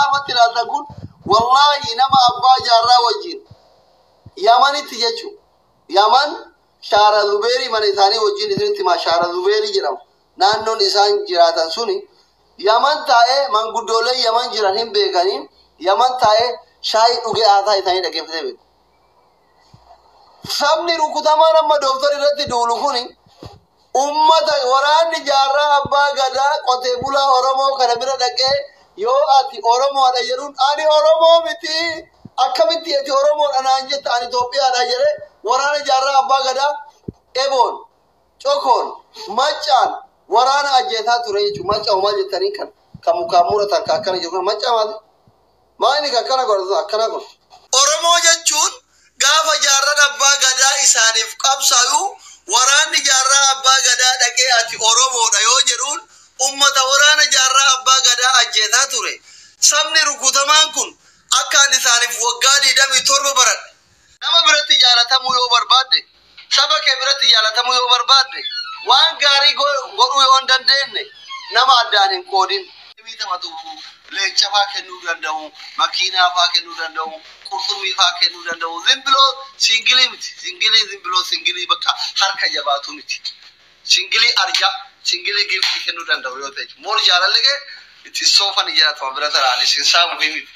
laafatti ilaaltan kun, wallaahi nama abbaa jaarraa wajjin Yamanitti jechuudha. Yaman Shaara Zubeerii mana isaanii wajjin isinitti himaa, Shaara Zubeerii jedhamu. Naannoon isaan jiraatan suni Yaman taa'ee, manguddoolee Yaman jiran hin beekanii, Yaman taa'ee shaayii dhugee haasaa isaanii dhaggeeffatee beeku. Sabni rukutamaan amma dooktar irratti duulu kuni ummata waraanni jaarraa abbaa gadaa qotee bulaa Oromoo kana bira dhaqee yoo ati Oromoodha jedhuun, ani Oromoo miti, akkamitti ati Oromoodha naan jetta, ani Itoophiyaadha jedhee waraana jaarraa abbaa gadaa eboon cokoon maccaan waraana ajjeesaa ture jechuudha. Macca homaa jettanii kan mukaan muratan kan akkana jiru macca maali? Maali kan akkana godhatu akkana godhu? Oromoo jechuun gaafa jaarraan abbaa gadaa isaaniif qabsaa'u waraanni jaarraa abbaa gadaa dhaqee ati Oromoodha yoo jedhuun ummata waraana jaarraa abbaa gadaa ajjeesaa ture. Sabni rukutamaan kun akka ani isaaniif waggaa 27 baradhe. Nama biratti jaalatamuu yoo barbaadde, saba kee biratti jaalatamuu yoo barbaadde, waan gaarii godhuu yoo hin dandeenye nama addaan hin qoodin. Taphatu leenca faa kennuu danda'u, makiinaa faa kennuu danda'u, qurxummii faa kennuu danda'u. Zimbiloo single miti. Single zimbiloo single bakka harka jabaatu miti. Single arjaa, single gift kennuu danda'u yoo ta'e. Moor jaalalli kee itti soofani jedhatama bira taraan isin saamu miti.